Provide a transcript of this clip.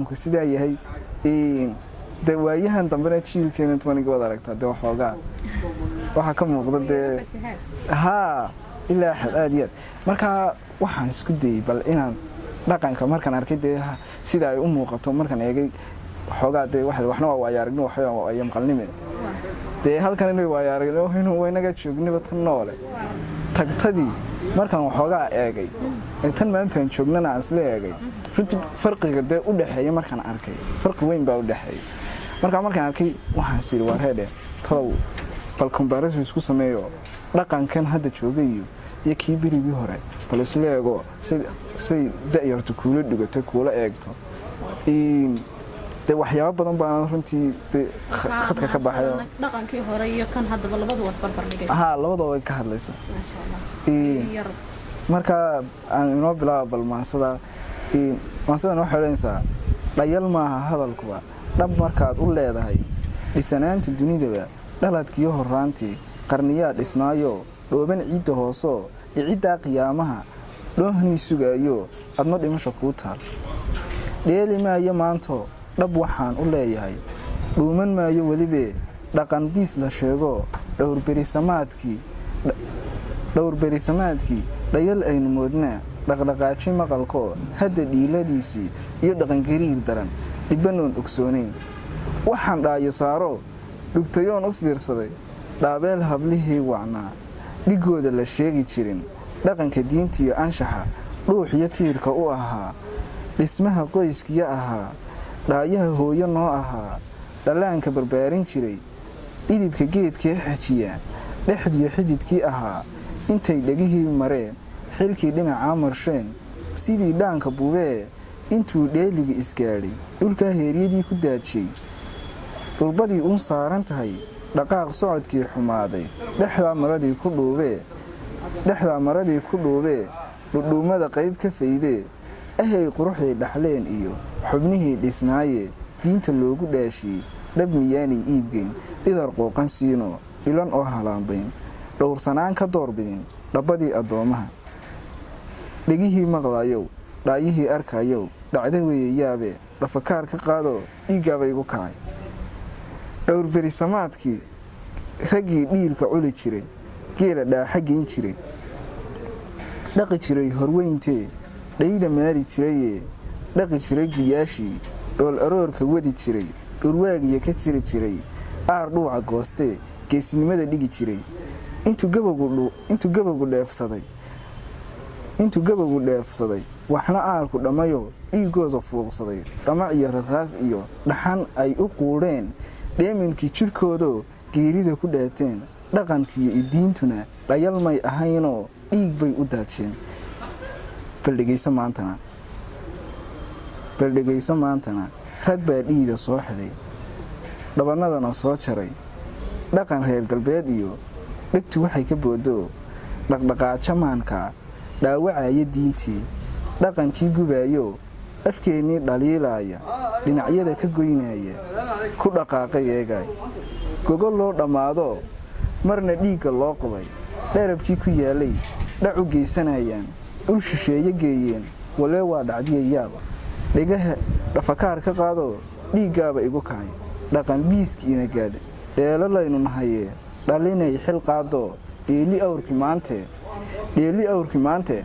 Dhaqanku sidaa yahay, dee waayahan dambena jiilkeena 20-ga waad aragtaa, dee waxoogaa waxaa ka muuqda dee haa ilaa xad aad iyo aad. Marka waxaan isku dayey bal inaan dhaqanka markaan arkay dee sida ay u muuqato, markaan eegay waxoogaa dee waxna waa waayo aragnimo, waxba waa waayo maqalnime. Dee halkan inay waayo aragnimo inuu waynaga joogniba tan noole tagtadii markaan waxoogaa eegay ee tan maantaan joognana aan isla eegay, runtii farqiga dee u dhexeeya markaan arkay farqi weyn baa u dhexeeya. Markaa markaan arkay waxaan is iri, waa reedhe talow bal comparison isku sameeyo dhaqankan hadda jooga iyo kii berigii hore, bal isla eego say da'yartu kuula dhigato, kuula eegto. Dee waxyaabo badan baana runtii dee khadka ka baxayo. Dhaqankii hore iyo kan haddaba labadu waa isbarbar dhigaysa. Haa, labadaba way ka hadlaysaa. Maasha Allah. Yar. Marka aan inoo bilaaba bal maansada. Maansadan waxay odhanaysaa: dhayal maaha hadalkuba, dhab markaad u leedahay dhisanaanta dunidaba, dhaladkiyo horraantii qarniyaa dhisnaayo, dhooban ciidda hoosoo dhiciddaa qiyaamaha dhoohnii sugaayo, adno dhimasha kuu taal. Dheeli maayo maanto, dhab waxaan u leeyahay, dhuuman maayo welibe dhaqan biis la sheego, dhowrberisamaadkii dhayal aynu moodnaa dhaqdhaqaaji maqalkoo hadda dhiiladiisii iyo dhaqangariir daran dhibanoon ogsoonayn. Waxaan dhaayo saaro dhugtayoon u fiirsaday dhaabeel hablihii wacnaa dhigooda la sheegi jirin, dhaqanka diintiiyo anshaxa dhuux iyo tiirka u ahaa, dhismaha qoyskiyo ahaa, dhaayaha hooyo noo ahaa, dhallaanka barbaarin jiray, dhidibka geedkee xajiya, dhexdiyo xididkii ahaa, intay dhegihii mareen xilkii dhinacaa marsheen sidii dhaanka bubee, intuu dheeliga isgaadhay dhulkaa heeryadii ku daajiyey, dhulbadii uun saaran tahay, dhaqaaq socodkii xumaaday, dhexdaa maradii ku dhuubee, dhexdaa maradii ku dhuubee, dhudhuumada qayb ka faydee, ahay quruxday dhaxleen iyo xubnihii dhisnaaye diinta loogu dhaashiyey, dhab miyaanay iibgeyn dhidar qooqan siinoo dhilan oo halaambayn, dhowrsanaan ka doorbidin dhabbadii addoommaha. Dhegihii maqlayow, dhaayihii arkayow, dhacda weeye yaabee, dhafakaar ka qaadoo dhiiggaaba igu kacay. Dhowrberisamaadkii raggii dhiilka culi jiray, geela dhaaxa geyn jiray, dhaqi jiray horweyntee, dhayda maali jirayee, dhaqi jiray guyaashii, dhool aroorka wadi jiray, dhurwaagiya ka jiri jiray, aar dhuuca goostee, geesinimada dhigi jiray, intuu gabowgu dheefsaday, intuu gabowgu dheefsaday, waxna aarku dhammayo dhiiggooda fuuqsaday, dhamac iyo rasaas iyo dhaxan ay u quudheen dheeminkii jidhkoodoo geerida ku dhaateen, dhaqankiiyo idiintuna dhayal may ahaynoo dhiig bay u daajeen. Bal dhegayso maantana, bal dhegayso maantana, rag baa dhiida soo xidhay, dhabannadana soo jaray, dhaqan reer galbeed iyo dhegtu waxay ka boodoo, dhaqdhaqaajo maanka dhaawacaya diintii, dhaqankii gubaayo, afkeennii dhaliilaaya, dhinacyada ka goynaya, ku dhaqaaqay eegaay gogol loo dhammaado, marna dhiigga loo qubay, dherabkii ku yaalay dhac u geysanayaan, dhul shisheeye geeyeen, walee waa dhacdiya yaab. Dhegaha dhafakaar ka qaadoo dhiiggaaba igu kacay. Dhaqan biiskiina gaadh dheelo laynu nahayee, dhalinay xil qaadoo dheeli awrki maante, dheeli awrki maante.